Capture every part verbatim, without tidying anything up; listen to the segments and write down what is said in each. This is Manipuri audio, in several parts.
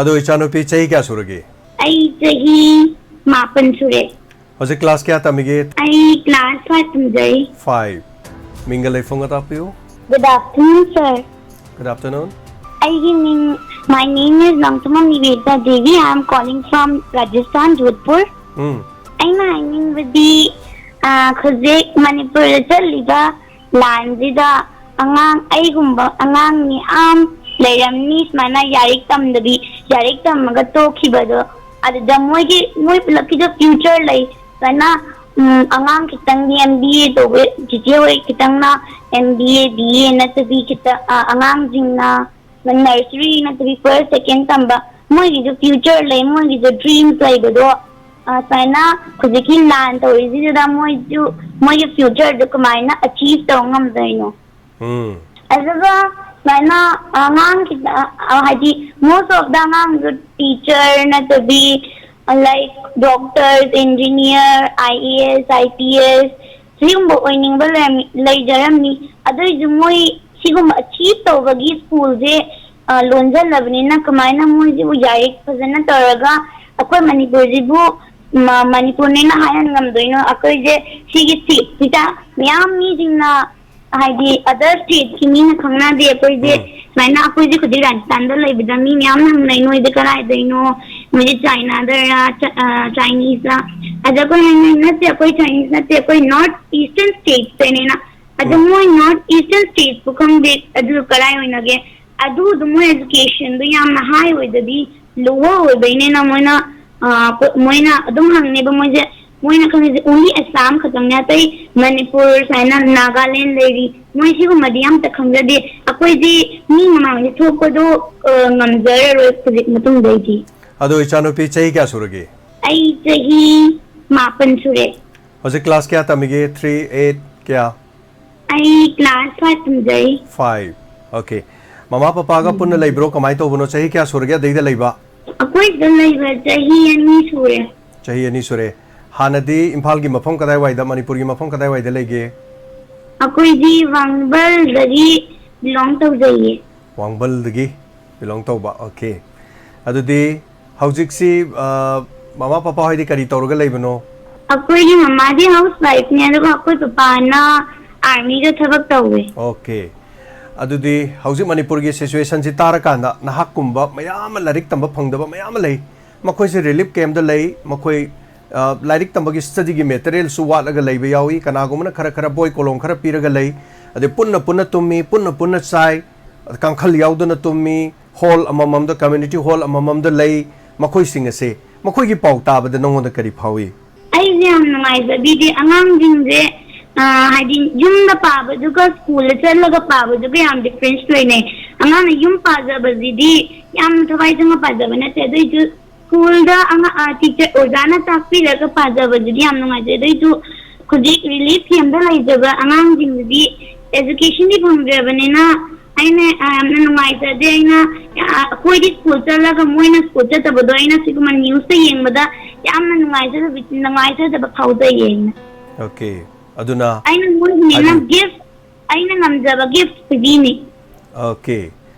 ꯑꯗꯣ ꯏꯆꯥꯅꯨꯄꯤ ꯆꯍꯤ ꯀꯌꯥ ꯁꯨꯔꯒꯦ? ꯑꯩ ꯆꯍꯤ ꯃꯥꯄꯟ ꯁꯨꯔꯦ꯫ ꯍꯧꯖꯤꯛ ꯀ꯭ꯂꯥꯁ ꯀꯌꯥ ꯇꯝꯃꯤꯒꯦ? ꯑꯩ ꯀ꯭ꯂꯥꯁ ꯐꯥꯏꯚ ꯇꯝꯖꯩ꯫ ꯐꯥꯏꯚ꯫ ꯃꯤꯡꯒ ꯂꯩꯐꯝꯒ ꯇꯥꯛꯄꯤꯌꯨ꯫ Good afternoon, sir. Good afternoon. ꯑꯩꯒꯤ ꯃꯤꯡ, My name is Nongthamam Nivedita Devi. I am calling from Rajasthan, Jodhpur. ꯎꯝ꯫ ꯑꯩꯅ ꯍꯥꯏꯅꯤꯡꯕꯗꯤ, ꯑ, ꯍꯧꯖꯤꯛ ꯃꯅꯤꯄꯨꯔꯗ ꯆꯠꯂꯤꯕ ꯂꯥꯟꯁꯤꯗ ꯑꯉꯥꯡ, ꯑꯩꯒꯨꯝꯕ ꯑꯉꯥꯡ ꯃꯌꯥꯝ ꯂꯩꯔꯝꯅꯤ, ꯁꯨꯃꯥꯏꯅ ꯂꯥꯏꯔꯤꯛ ꯇꯝꯗꯕꯤ, ꯂꯥꯏꯔꯤꯛ ꯇꯝꯃꯒ ꯇꯣꯛꯈꯤꯕꯗꯣ꯫ ꯑꯗꯨꯗ ꯃꯣꯏꯒꯤ, ꯃꯣꯏ ꯄꯨꯂꯞꯀꯤꯁꯨ future ꯂꯩ꯫ ꯁꯨꯃꯥꯏꯅ, ꯎꯝ, ꯑꯉꯥꯡ ꯈꯤꯇꯪꯗꯤ M B A ꯇꯧꯕ, ꯆꯤꯆꯦ ꯍꯣꯏ ꯈꯤꯇꯪꯅ M B A, B A ꯅꯠꯇꯕꯤ ꯈꯤꯇ-, ꯑ, ꯑꯉꯥꯡꯁꯤꯡꯅ nursery ꯅꯠꯇꯕꯤ first, second ꯇꯝꯕ, ꯃꯣꯏꯒꯤꯁꯨ future ꯂꯩ, ꯃꯣꯏꯒꯤꯁꯨ dreams ꯂꯩꯕꯗꯣ, ꯑ, ꯁꯨꯃꯥꯏꯅ ꯍꯧꯖꯤꯛꯀꯤ ꯂꯥꯟ ꯇꯧꯔꯤꯁꯤꯗ ꯃꯣꯏꯁꯨ, ꯃꯣꯏꯒꯤ future ꯗꯨ ꯀꯃꯥꯏꯅ achieve ꯇꯧ ꯉꯝꯗꯣꯏꯅꯣ? ꯎꯝ꯫ ꯑꯗꯨꯒ ꯁꯨꯃꯥꯏꯅ ꯑꯉꯥꯡ ꯈꯤꯇ-, ꯑ, ꯍꯥꯏꯗꯤ most of the ꯑꯉꯥꯡꯁꯨ teacher ꯅꯠꯇꯕꯤ, like, doctors, engineer, I A S, I P S, ꯁꯤꯒꯨꯝꯕ ꯑꯣꯏꯅꯤꯡꯕ ꯂꯩꯔꯝꯃꯤ-, ꯂꯩꯖꯔꯝꯃꯤ꯫ ꯑꯗꯨꯏꯁꯨ ꯃꯣꯏ ꯁꯤꯒꯨꯝꯕ achieve ꯇꯧꯕꯒꯤ school ꯁꯦ, ꯑ, ꯂꯣꯟꯖꯜꯂꯕꯅꯤꯅ ꯀꯃꯥꯏꯅ ꯃꯣꯏꯁꯤꯕꯨ ꯂꯥꯏꯔꯤꯛ ꯐꯖꯅ ꯇꯧꯔꯒ ꯑꯩꯈꯣꯏ ꯃꯅꯤꯄꯨꯔꯁꯤꯕꯨ ꯃ-, ꯃꯅꯤꯄꯨꯔꯅꯦꯅ ꯍꯥꯏꯍꯟ ꯉꯝꯗꯣꯏꯅꯣ? ꯑꯩꯈꯣꯏꯁꯦ ꯁꯤꯒꯤ state ꯁꯤꯗ ꯃꯌꯥꯝ ꯃꯤꯁꯤꯡꯅ, ꯍꯥꯏꯗꯤ other state ꯀꯤ ꯃꯤꯅ ꯈꯪꯅꯗꯦ ꯑꯩꯈꯣꯏꯁꯦ꯫ ꯎꯝ꯫ ꯁꯨꯃꯥꯏꯅ ꯑꯩꯈꯣꯏꯁꯦ ꯍꯧꯖꯤꯛ ꯔꯥꯖꯁꯊꯥꯟꯗ ꯂꯩꯕꯗ ꯃꯤ ꯃꯌꯥꯝꯅ ꯍꯪꯅꯩ, "ꯅꯣꯏꯁꯦ ꯀꯗꯥꯏꯗꯩꯅꯣ? ꯅꯣꯏꯁꯦ ꯆꯥꯏꯅꯥꯗꯔ, ꯆ-, ꯑ, Chinese ꯔ?" ꯑꯗ ꯑꯩꯈꯣꯏ ꯍꯥꯏꯅꯩ, "ꯅꯠꯇꯦ, ꯑꯩꯈꯣꯏ Chinese ꯅꯠꯇꯦ, ꯑꯩꯈꯣꯏ North Eastern state ꯇꯩꯅꯦꯅ"꯫ ꯑꯗꯣ ꯎꯝ꯫ ꯃꯣꯏ North Eastern state ꯄꯨ ꯈꯪꯗꯦ, ꯑꯗꯨ ꯀꯗꯥꯏ ꯑꯣꯏꯅꯒꯦ? ꯑꯗꯨꯗꯣ ꯃꯣꯏ education ꯗꯣ ꯌꯥꯝꯅ high ꯑꯣꯏꯗꯕꯤ, lower ꯑꯣꯏꯕꯩꯅꯦꯅ ꯃꯣꯏꯅ, ꯑ, ꯀꯣ-, ꯃꯣꯏꯅ ꯑꯗꯨꯝ ꯍꯪꯅꯦꯕ ꯃꯣꯏꯁꯦ꯫ ꯃꯣꯏꯅ ꯈꯪꯉꯤꯁꯦ only Assam ꯈꯛꯇꯪꯅꯦ, ꯑꯇꯩ ꯃꯅꯤꯄꯨꯔ, ꯁꯨꯃꯥꯏꯅ ꯅꯥꯒꯥꯂꯦꯟ ꯂꯩꯔꯤ, ꯃꯣꯏ ꯁꯤꯒꯨꯝꯕꯗꯤ ꯑꯝꯇ ꯈꯪꯖꯗꯦ꯫ ꯑꯩꯈꯣꯏꯗꯤ ꯃꯤ ꯃꯃꯥꯡꯗ ꯊꯣꯛꯄꯗꯣ, ꯑ, ꯉꯝꯖꯔꯔꯣꯏ ꯍꯧꯖꯤꯛ ꯃꯇꯨꯡꯗꯩꯗꯤ꯫ ꯑꯗꯣ ꯏꯆꯥꯅꯨꯄꯤ ꯆꯍꯤ ꯀꯌꯥ ꯁꯨꯔꯒꯦ? ꯑꯩ ꯆꯍꯤ ꯃꯥꯄꯟ ꯁꯨꯔꯦ꯫ ꯍꯧꯖꯤꯛ class ꯀꯌꯥ ꯇꯝꯃꯤꯒꯦ? Three, eight, ꯀꯌꯥ? ꯑꯩ class five ꯇꯝꯖꯩ꯫ Five. Okay. ꯃꯃꯥ ꯄꯄꯥꯒ ꯄꯨꯟꯅ ꯂꯩꯕ꯭ꯔꯣ? ꯀꯃꯥꯏꯅ ꯇꯧꯕꯅꯣ? ꯆꯍꯤ ꯀꯌꯥ ꯁꯨꯔꯒꯦ ꯑꯗꯩꯗ ꯂꯩꯕ? ꯑꯩꯈꯣꯏ ꯁꯤꯗ ꯂꯩꯕ ꯆꯍꯤ ꯑꯅꯤ ꯁꯨꯔꯦ꯫ ꯆꯍꯤ ꯑꯅꯤ ꯁꯨꯔꯦ꯫ ꯍꯥꯟꯅꯗꯤ ꯏꯝꯐꯥꯜꯒꯤ ꯃꯐꯝ ꯀꯗꯥꯏꯋꯥꯏꯗ, ꯃꯅꯤꯄꯨꯔꯒꯤ ꯃꯐꯝ ꯀꯗꯥꯏꯋꯥꯏꯗ ꯂꯩꯒꯦ? ꯑꯩꯈꯣꯏꯗꯤ ꯋꯥꯡꯕꯜꯗꯒꯤ belong ꯇꯧꯖꯩꯌꯦ꯫ ꯋꯥꯡꯕꯜꯗꯒꯤ belong ꯇꯧꯕ꯫ Okay. ꯑꯗꯨꯗꯤ ꯍꯧꯖꯤꯛꯁꯤ, ꯑ, ꯃꯃꯥ ꯄꯄꯥ ꯍꯣꯏꯗꯤ ꯀꯔꯤ ꯇꯧꯔꯒ ꯂꯩꯕꯅꯣ? ꯑꯩꯈꯣꯏꯒꯤ ꯃꯃꯥꯗꯤ ꯍꯥꯎꯁ ꯋꯥꯏꯐꯅꯦ, ꯑꯗꯨꯒ ꯑꯩꯈꯣꯏ ꯄꯄꯥꯅ ꯑꯥꯔꯃꯤꯗ ꯊꯕꯛ ꯇꯧꯋꯦ꯫ ꯑꯣꯀꯦ꯫ ꯑꯗꯨꯗꯤ ꯍꯧꯖꯤꯛ ꯃꯅꯤꯄꯨꯔꯒꯤ ꯁꯤꯆꯨꯋꯦꯁꯟꯁꯤ ꯇꯥꯔꯀꯥꯟꯗ ꯅꯍꯥꯛꯀꯨꯝꯕ ꯃꯌꯥꯝ ꯑꯃ ꯂꯥꯏꯔꯤꯛ ꯇꯝꯕ ꯐꯪꯗꯕ ꯃꯌꯥꯝ ꯑꯃ ꯂꯩ꯫ ꯃꯈꯣꯏꯁꯦ ꯔꯤꯂꯤꯐ ꯀꯦꯝꯞꯇ ꯂꯩ, ꯃꯈꯣꯏ, ꯑ, ꯂꯥꯏꯔꯤꯛ ꯇꯝꯕꯒꯤ ꯁ꯭ꯇꯗꯤꯒꯤ ꯃꯦꯇꯔꯤꯌꯦꯜꯁꯨ ꯋꯥꯠꯂꯒ ꯂꯩꯕ ꯌꯥꯎꯏ, ꯀꯅꯥꯒꯨꯝꯕꯅ ꯈꯔ ꯈꯔ ꯕꯣꯏ ꯀꯣꯂꯣꯝ ꯈꯔ ꯄꯤꯔꯒ ꯂꯩ, ꯑꯗꯩ ꯄꯨꯟꯅ ꯄꯨꯟꯅ ꯇꯨꯝꯃꯤ, ꯄꯨꯟꯅ ꯄꯨꯟꯅ ꯆꯥꯏ, ꯀꯥꯡꯈꯜ ꯌꯥꯎꯗꯅ ꯇꯨꯝꯃꯤ, ꯍꯣꯜ ꯑꯃꯃꯝꯗ, ꯀꯝꯃ꯭ꯌꯨꯅꯤꯇꯤ ꯍꯣꯜ ꯑꯃꯃꯝꯗ ꯂꯩ꯫ ꯃꯈꯣꯏꯁꯤꯡ ꯑꯁꯦ, ꯃꯈꯣꯏꯒꯤ ꯄꯥꯎ ꯇꯥꯕꯗ ꯅꯉꯣꯟꯗ ꯀꯔꯤ ꯐꯥꯎꯏ? ꯑꯩꯁꯦ ꯌꯥꯝ ꯅꯨꯡꯉꯥꯏꯖꯕꯤꯗꯦ꯫ ꯑꯉꯥꯡꯁꯤꯡꯁꯦ, ꯑ, ꯍꯥꯏꯗꯤ ꯌꯨꯝꯗ ꯄꯥꯕꯗꯨꯒ ꯁ꯭ꯀꯨꯜꯗ ꯆꯠꯂꯒ ꯄꯥꯕꯗꯨꯒ ꯌꯥꯝ ꯗꯤꯐ꯭ꯔꯦꯟꯁ ꯂꯩꯅꯩ꯫ ꯑꯉꯥꯡꯅ ꯌꯨꯝ ꯄꯥꯖꯕꯁꯤꯗꯤ ꯌꯥꯝꯅ ꯊꯋꯥꯏ ꯆꯪꯅ ꯄꯥꯖꯕ ꯅꯠꯇꯦ, ꯑꯗꯨꯏꯁꯨ ꯁ꯭ꯀꯨꯜꯗ ꯑꯉꯥ-, ꯑ, ꯇꯤꯆꯔ, ꯑꯣꯖꯥꯅ ꯇꯥꯛꯄꯤꯔꯒ ꯄꯥꯖꯕꯗꯨꯗꯤ ꯌꯥꯝ ꯅꯨꯡꯉꯥꯏꯖꯩ꯫ ꯑꯗꯨꯏꯁꯨ ꯍꯧꯖꯤꯛ ꯔꯤꯂꯤꯐ ꯀꯦꯝꯞꯇ ꯂꯩꯖꯕ ꯑꯉꯥꯡꯁꯤꯡꯗꯨꯗꯤ ꯑꯦꯖꯨꯀꯦꯁꯟꯗꯤ ꯐꯪꯗ꯭ꯔꯕꯅꯤꯅ ꯑꯩꯅ, ꯑ, ꯌꯥꯝꯅ ꯅꯨꯡꯉꯥꯏꯖꯗꯦ꯫ ꯑꯩꯅ, ꯑ, ꯑꯩꯈꯣꯏꯗꯤ ꯁ꯭ꯀꯨꯜ ꯆꯠꯂꯒ ꯃꯣꯏꯅ ꯁ꯭ꯀꯨꯜ ꯆꯠꯇꯕꯗꯣ ꯑꯩꯅ ꯁꯤꯒꯨꯝꯕ ꯅ꯭ꯌꯨꯁꯇ ꯌꯦꯡꯕꯗ ꯌꯥꯝꯅ ꯅꯨꯡꯉꯥꯏꯖꯗꯕ, ꯅꯨꯡꯉꯥꯏꯖꯗꯕ ꯐꯥꯎꯖꯩꯌꯦ ꯑꯩꯅ꯫ ꯑꯣꯀꯦ꯫ ꯑꯗꯨꯅ ꯑꯩꯅ ꯃꯣꯏꯒꯤꯅꯤꯅ ꯍꯥꯏꯕꯤꯌꯨ꯫ ꯒꯤꯐ, ꯑꯩꯅ ꯉꯝꯖꯕ ꯒꯤꯐ ꯄꯤꯕꯤꯅꯤ꯫ ꯑꯣꯀꯦ꯫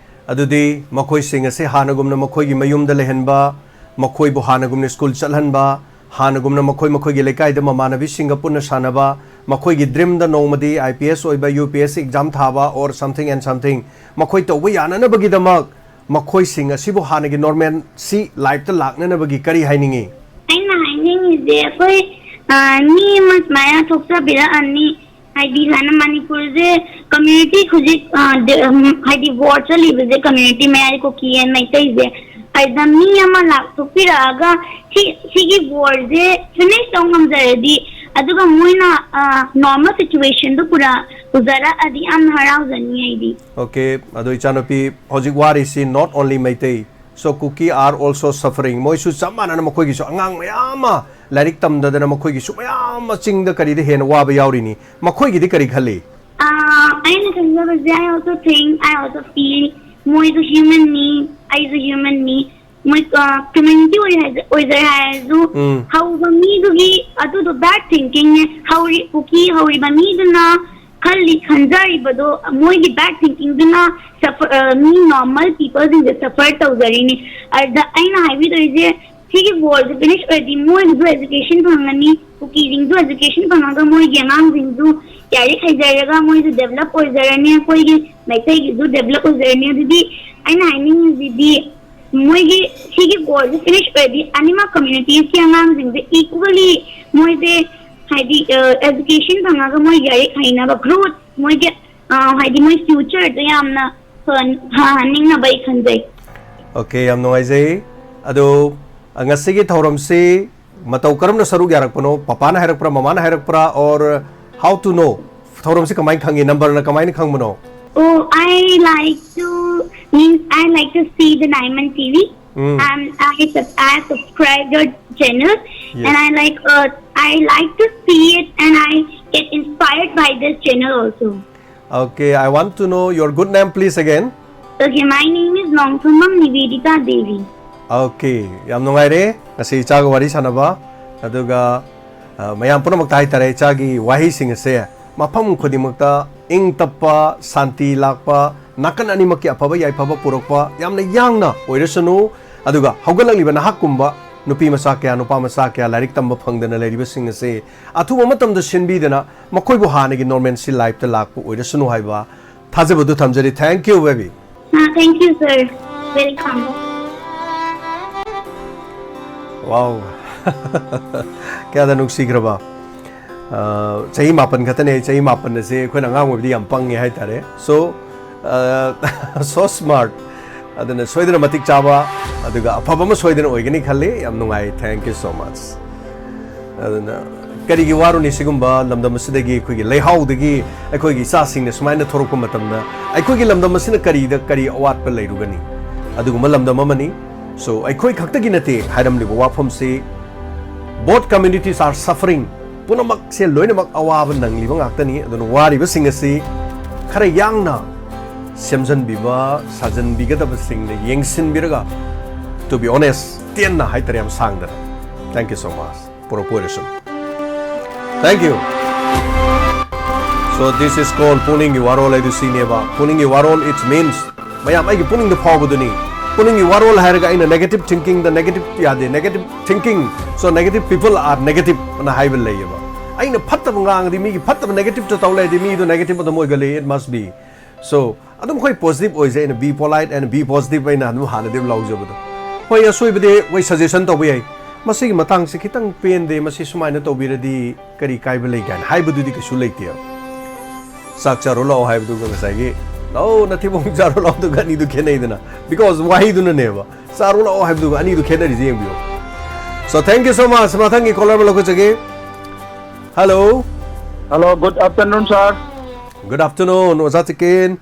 ꯑꯗꯨꯗꯤ ꯃꯈꯣꯏꯁꯤꯡ ꯑꯁꯤ ꯍꯥꯟꯅꯒꯨꯝꯅ ꯃꯈꯣꯏꯒꯤ ꯃꯌꯨꯝꯗ ꯂꯩꯍꯟꯕ, ꯃꯈꯣꯏꯕꯨ ꯍꯥꯟꯅꯒꯨꯝꯅ ꯁ꯭ꯀꯨꯜ ꯆꯠꯍꯟꯕ, ꯍꯥꯟꯅꯒꯨꯝꯅ ꯃꯈꯣꯏ ꯃꯈꯣꯏꯒꯤ ꯂꯩꯀꯥꯏꯗ ꯃꯃꯥꯟꯅꯕꯤꯁꯤꯡꯒ ꯄꯨꯟꯅ ꯁꯥꯟꯅꯕ, ꯃꯈꯣꯏꯒꯤ ꯗ꯭ꯔꯤꯝꯗ ꯅꯣꯡꯃꯗꯤ IPS ꯑꯣꯏꯕ, UPS ꯑꯦꯛꯖꯥꯝ ꯊꯥꯕ, or something and something, ꯃꯈꯣꯏ ꯇꯧꯕ ꯌꯥꯅꯅꯕꯒꯤꯗꯃꯛ ꯃꯈꯣꯏꯁꯤꯡ ꯑꯁꯤꯕꯨ ꯍꯥꯟꯅꯒꯤ ꯅꯣꯔꯃꯦꯜꯁꯤ ꯂꯥꯏꯐꯇ ꯂꯥꯛꯅꯅꯕꯒꯤ ꯀꯔꯤ ꯍꯥꯏꯅꯤꯡꯏ? ꯑꯩꯅ ꯍꯥꯏꯅꯤꯡꯉꯤꯁꯦ ꯑꯩꯈꯣꯏ, ꯑ, ꯃꯤ ꯑꯃ ꯁꯨꯃꯥꯏꯅ ꯊꯣꯛꯆꯕꯤꯔꯛꯑꯅꯤ, ꯍꯥꯏꯗꯤ ꯁꯨꯃꯥꯏꯅ ꯃꯅꯤꯄꯨꯔꯁꯦ ꯀꯝꯃ꯭ꯌꯨꯅꯤꯇꯤ ꯍꯧꯖꯤꯛ, ꯑ, ꯗ-, ꯎꯝ, ꯍꯥꯏꯗꯤ ꯋꯥꯔ ꯆꯠꯂꯤꯕꯁꯦ ꯀꯝꯃ꯭ꯌꯨꯅꯤꯇꯤ ꯃꯌꯥꯏ ꯀꯨꯀꯤ ꯑꯦꯟ ꯃꯩꯇꯩꯁꯦ, ꯑꯗꯨꯗ ꯃꯤ ꯑꯃ ꯂꯥꯎꯊꯣꯛꯄꯤꯔꯛꯑꯒ ꯁꯤ, ꯁꯤꯒꯤ ꯋꯥꯔꯁꯦ ꯐꯤꯅꯤꯁ ꯇꯧ ꯉꯝꯖꯔꯗꯤ, ꯑꯗꯨꯒ ꯃꯣꯏꯅ, ꯑ, ꯅꯣꯔꯃꯦꯜ ꯁꯤꯆꯨꯋꯦꯁꯟꯗꯣ ꯄꯨꯔꯥ ꯄꯨꯖꯔꯛꯑꯗꯤ ꯌꯥꯝꯅ ꯍꯔꯥꯎꯖꯅꯤ ꯑꯩꯗꯤ꯫ ꯑꯣꯀꯦ, ꯑꯗꯣ ꯏꯆꯥꯅꯨꯄꯤ, ꯍꯧꯖꯤꯛ ꯋꯥꯔꯤꯁꯤ not only Meitei, so Kuki are also suffering. ꯃꯣꯏꯁꯨ ꯆꯞ ꯃꯥꯟꯅꯅ ꯃꯈꯣꯏꯒꯤꯁꯨ ꯑꯉꯥꯡ ꯃꯌꯥꯝ ꯑꯃ ꯂꯥꯏꯔꯤꯛ ꯇꯝꯗꯗꯅ ꯃꯈꯣꯏꯒꯤꯁꯨ ꯃꯌꯥꯝ ꯑꯃ ꯆꯤꯡꯗ ꯀꯔꯤꯗ ꯍꯦꯟꯅ ꯋꯥꯕ ꯌꯥꯎꯔꯤꯅꯤ꯫ ꯃꯈꯣꯏꯒꯤꯗꯤ ꯀꯔꯤ ꯈꯜꯂꯤ? ꯑ, ꯑꯩꯅ ꯈꯟꯖꯕꯁꯦ, I also think, I also feel, ꯃꯣꯏꯁꯨ ꯍ꯭ꯌꯨꯃꯟꯅꯤ, ꯑꯩꯁꯨ ꯍ꯭ꯌꯨꯃꯟꯅꯤ, ꯃꯣꯏ, ꯑ, ꯀꯝꯃ꯭ꯌꯨꯅꯤꯇꯤ ꯑꯣꯏ ꯍꯥꯏꯖ-, ꯑꯣꯏꯖꯔꯦ ꯍꯥꯏꯔꯁꯨ, ꯎꯝ꯫ ꯍꯧꯕ ꯃꯤꯗꯨꯒꯤ ꯑꯗꯨꯗꯣ ꯕꯦꯗ ꯊꯤꯡꯀꯤꯡꯅꯦ꯫ ꯍꯧꯔꯤ-, ꯀꯨꯀꯤ ꯍꯧꯔꯤꯕ ꯃꯤꯗꯨꯅ ꯈꯜꯂꯤ ꯈꯟꯖꯔꯤꯕꯗꯣ ꯃꯣꯏꯒꯤ bad thinkingꯗꯨꯅ suffer, ꯑ, ꯃꯤ normal peopleꯁꯤꯡꯁꯦ suffer ꯇꯧꯖꯔꯤꯅꯤ꯫ ꯑꯗ ꯑꯩꯅ ꯍꯥꯏꯕꯤꯗꯣꯏꯁꯦ, ꯁꯤꯒꯤ warꯁꯦ finish ꯑꯣꯏꯔꯗꯤ ꯃꯣꯏꯒꯤꯁꯨ education ꯐꯪꯉꯅꯤ, ꯀꯨꯀꯤꯁꯤꯡꯁꯨ education ꯐꯪꯉꯒ ꯃꯣꯏꯒꯤ ꯑꯉꯥꯡꯁꯤꯡꯁꯨ ꯂꯥꯏꯔꯤꯛ ꯍꯩꯖꯔꯒ ꯃꯣꯏꯁꯨ develop ꯑꯣꯏꯖꯔꯅꯤ, ꯑꯩꯈꯣꯏꯒꯤ ꯃꯩꯇꯩꯒꯤꯁꯨ develop ꯑꯣꯏꯖꯔꯅꯤ꯫ ꯑꯗꯨꯗꯤ ꯑꯩꯅ ꯍꯥꯏꯅꯤꯡꯉꯤꯁꯤꯗꯤ ꯃꯣꯏꯒꯤ ꯁꯤꯒꯤ warꯁꯦ finish ꯑꯣꯏꯔꯗꯤ ꯑꯅꯤꯃꯛ communitiesꯀꯤ ꯑꯉꯥꯡꯁꯤꯡꯁꯦ equally ꯃꯣꯏꯁꯦ ꯍꯥꯏꯗꯤ education ꯐꯪꯉꯒ ꯃꯣꯏ ꯂꯥꯏꯔꯤꯛ ꯍꯩꯅꯕ growth ꯃꯣꯏꯒꯤ ꯑ, ꯍꯥꯏꯗꯤ ꯃꯣꯏ futureꯗꯣ ꯌꯥꯝꯅ ꯐꯍꯟ-, ꯐꯍꯟꯅꯤꯡꯅꯕ ꯑꯩ ꯈꯟꯖꯩ꯫ Okay, ꯌꯥꯝ ꯅꯨꯡꯉꯥꯏꯖꯩ꯫ ꯑꯗꯣ, ꯑ, ꯉꯁꯤꯒꯤ ꯊꯧꯔꯝꯁꯤ ꯃꯇꯧ ꯀꯔꯝꯅ ꯁꯔꯨꯛ ꯌꯥꯔꯛꯄꯅꯣ? ꯄꯄꯥꯅ ꯍꯥꯏꯔꯛꯄ꯭ꯔꯥ, ꯃꯃꯥꯅ ꯍꯥꯏꯔꯛꯄ꯭ꯔꯥ, or how to know? ꯊꯧꯔꯝꯁꯤ ꯀꯃꯥꯏꯅ ꯈꯪꯉꯤ? ꯅꯝꯕꯔꯅ ꯀꯃꯥꯏꯅ ꯈꯪꯕꯅꯣ? Oh, I like to, means I like to see the Nine One T V. Mm. And I sub- I subscribe your channel, Yes. and I like uh, I like to see it, and I get inspired by this channel also. Okay, I want to know your good name, please, again. Okay, my name is Nongthumam Nivedita Devi. Okay, ꯌꯥꯝ ꯅꯨꯡꯉꯥꯏꯔꯦ ꯉꯁꯤ ꯏꯆꯥꯒ ꯋꯥꯔꯤ ꯁꯥꯟꯅꯕ, ꯑꯗꯨꯒ, ꯑ, ꯃꯌꯥꯝ ꯄꯨꯝꯅꯃꯛꯇ ꯍꯥꯏꯇꯥꯔꯦ, ꯏꯆꯥꯒꯤ ꯋꯥꯍꯩꯁꯤꯡ ꯑꯁꯦ ꯃꯐꯝ ꯈꯨꯗꯤꯡꯃꯛꯇ ꯏꯪ ꯇꯞꯄ, ꯁꯥꯟꯇꯤ ꯂꯥꯛꯄ, ꯅꯥꯀꯟ ꯑꯅꯤꯃꯛꯀꯤ ꯑꯐꯕ ꯌꯥꯏꯐꯕ ꯄꯨꯔꯛꯄ ꯌꯥꯝꯅ ꯌꯥꯡꯅ ꯑꯣꯏꯔꯁꯅꯨ꯫ ꯑꯗꯨꯒ ꯍꯧꯒꯠꯂꯛꯂꯤꯕ ꯅꯍꯥꯛꯀꯨꯝꯕ ꯅꯨꯄꯤ ꯃꯆꯥ ꯀꯌꯥ, ꯅꯨꯄꯥ ꯃꯆꯥ ꯀꯌꯥ ꯂꯥꯏꯔꯤꯛ ꯇꯝꯕ ꯐꯪꯗꯅ ꯂꯩꯔꯤꯕꯁꯤꯡ ꯑꯁꯦ ꯑꯊꯨꯕ ꯃꯇꯝꯗ ꯁꯤꯟꯕꯤꯗꯅ ꯃꯈꯣꯏꯕꯨ ꯍꯥꯟꯅꯒꯤ normalcy lifeꯇ ꯂꯥꯛꯄ ꯑꯣꯏꯔꯁꯅꯨ ꯍꯥꯏꯕ ꯊꯥꯖꯕꯗꯨ ꯊꯝꯖꯔꯤ꯫ Thank you, baby. Ah, thank you, sir. Welcome. Wow. ꯀꯌꯥꯗ ꯅꯨꯡꯁꯤꯈ꯭ꯔꯕ꯫ ꯑ, ꯆꯍꯤ ꯃꯥꯄꯟ ꯈꯛꯇꯅꯦ꯫ ꯆꯍꯤ ꯃꯥꯄꯟ ꯑꯁꯦ ꯑꯩꯈꯣꯏꯅ ꯑꯉꯥꯡ ꯑꯣꯏꯕꯗꯤ ꯌꯥꯝ ꯄꯪꯉꯦ ꯍꯥꯏꯇꯥꯔꯦ꯫ So, ꯑ, so smart. ꯑꯗꯨꯅ ꯁꯣꯏꯗꯅ ꯃꯇꯤꯛ ꯆꯥꯕ, ꯑꯗꯨꯒ ꯑꯐꯕ ꯑꯃ ꯁꯣꯏꯗꯅ ꯑꯣꯏꯒꯅꯤ ꯈꯜꯂꯤ꯫ ꯌꯥꯝ ꯅꯨꯡꯉꯥꯏ꯫ Thank you so much. ꯑꯗꯨꯅ ꯀꯔꯤꯒꯤ ꯋꯥꯔꯨꯅꯤ? ꯁꯤꯒꯨꯝꯕ ꯂꯝꯗꯝ ꯑꯁꯤꯗꯒꯤ, ꯑꯩꯈꯣꯏꯒꯤ ꯂꯩꯍꯥꯎꯗꯒꯤ ꯑꯩꯈꯣꯏꯒꯤ ꯏꯆꯥꯁꯤꯡꯅ ꯁꯨꯃꯥꯏꯅ ꯊꯣꯔꯛꯄ ꯃꯇꯝꯗ ꯑꯩꯈꯣꯏꯒꯤ ꯂꯝꯗꯝ ꯑꯁꯤꯅ ꯀꯔꯤꯗ ꯀꯔꯤ ꯑꯋꯥꯠꯄ ꯂꯩꯔꯨꯒꯅꯤ? ꯑꯗꯨꯒꯨꯝꯕ ꯂꯝꯗꯝ ꯑꯃꯅꯤ꯫ So, ꯑꯩꯈꯣꯏ ꯈꯛꯇꯒꯤ ꯅꯠꯇꯦ ꯍꯥꯏꯔꯝꯂꯤꯕ ꯋꯥꯐꯝꯁꯤ, both communities are suffering. ꯄꯨꯝꯅꯃꯛꯁꯦ ꯂꯣꯏꯅꯃꯛ ꯑꯋꯥꯕ ꯅꯪꯂꯤꯕ ꯉꯥꯛꯇꯅꯤ꯫ ꯑꯗꯨꯅ ꯋꯥꯔꯤꯕꯁꯤꯡ ꯑꯁꯤ ꯈꯔ ꯌꯥꯡꯅ ꯁꯦꯝꯖꯟꯕꯤꯕ, ꯁꯥꯖꯟꯕꯤꯒꯗꯕꯁꯤꯡꯅ ꯌꯦꯡꯁꯤꯟꯕꯤꯔꯒ, to be honest, ꯇꯦꯟꯅ ꯍꯥꯏꯇꯥꯔꯦ, ꯌꯥꯝ ꯁꯥꯡꯗꯅ꯫ Thank you so much. ꯄꯨꯔꯛꯄ ꯑꯣꯏꯔꯁꯅꯨ꯫ Thank you. So, So this is called ꯄꯨꯛꯅꯤꯡꯒꯤ ꯋꯥꯔꯣꯜ ꯍꯥꯏꯗꯨ ꯁꯤꯅꯦꯕ꯫ ꯄꯨꯛꯅꯤꯡꯒꯤ ꯋꯥꯔꯣꯜ, it means ꯃꯌꯥꯝ ꯑꯩꯒꯤ ꯄꯨꯛꯅꯤꯡꯗ ꯐꯥꯎꯕꯗꯨꯅꯤ꯫ ꯄꯨꯛꯅꯤꯡꯒꯤ ꯋꯥꯔꯣꯜ ꯍꯥꯏꯔꯒ ꯑꯩꯅ negative thinking ꯗ negative ꯌꯥꯗꯦ, negative thinking, so negative people are negative ꯑꯅ ꯍꯥꯏꯕ ꯂꯩꯌꯦꯕ꯫ ꯑꯩꯅ ꯐꯠꯇꯕ ꯉꯥꯡꯉꯗꯤ, ꯃꯤꯒꯤ ꯐꯠꯇꯕ negative ꯇ ꯇꯧ ꯂꯩꯔꯗꯤ, ꯃꯤꯗꯣ negative ꯑꯗꯨꯝ ꯑꯣꯏꯒꯜꯂꯤ, it must be꯫ So ꯑꯗꯨꯝ ꯑꯩꯈꯣꯏ positive ꯑꯣꯏꯖꯩ, ꯑꯩꯅ be polite and be positive ꯑꯩꯅ ꯑꯗꯨꯝ ꯍꯥꯟꯅꯗꯤ ꯑꯗꯨꯝ ꯂꯧꯖꯕꯗꯣ꯫ ꯍꯣꯏ, ꯑꯁꯣꯏꯕꯗꯤ ꯑꯩꯈꯣꯏ suggestion ꯇꯧꯕ ꯌꯥꯏ, "ꯃꯁꯤꯒꯤ ꯃꯇꯥꯡꯁꯦ ꯈꯤꯇꯪ ꯄꯦꯟꯗꯦ, ꯃꯁꯤ ꯁꯨꯃꯥꯏꯅ ꯇꯧꯕꯤꯔꯗꯤ ꯀꯔꯤ ꯀꯥꯏꯕ ꯂꯩꯒꯦ?" ꯍꯥꯏꯅ ꯍꯥꯏꯕꯗꯨꯗꯤ ꯀꯩꯁꯨ ꯂꯩꯇꯦꯕ꯫ "ꯆꯥꯛ ꯆꯥꯔꯨ ꯂꯥꯛꯑꯣ" ꯍꯥꯏꯕꯗꯨꯒ ꯉꯁꯥꯏꯒꯤ "ꯂꯥꯛꯑꯣ, ꯅꯊꯤꯕꯣꯡ ꯆꯥꯔꯨ ꯂꯥꯛꯑꯣ"ꯗꯨꯒ ꯑꯅꯤꯗꯨ ꯈꯦꯠꯅꯩꯗꯅ, because ꯋꯥꯍꯩꯗꯨꯅꯅꯦꯕ꯫ "ꯆꯥꯔꯨ ꯂꯥꯛꯑꯣ" ꯍꯥꯏꯕꯗꯨꯒ ꯑꯅꯤꯗꯨ ꯈꯦꯠꯅꯔꯤꯁꯦ ꯌꯦꯡꯕꯤꯌꯨ꯫ So thank you so much꯫ ꯃꯊꯪꯒꯤ caller ꯑꯃ ꯂꯧꯈꯠꯆꯒꯦ꯫ Hello꯫ Hello, good afternoon, sir. Good afternoon, ꯑꯣꯖꯥ ꯆꯤꯀꯦꯟ꯫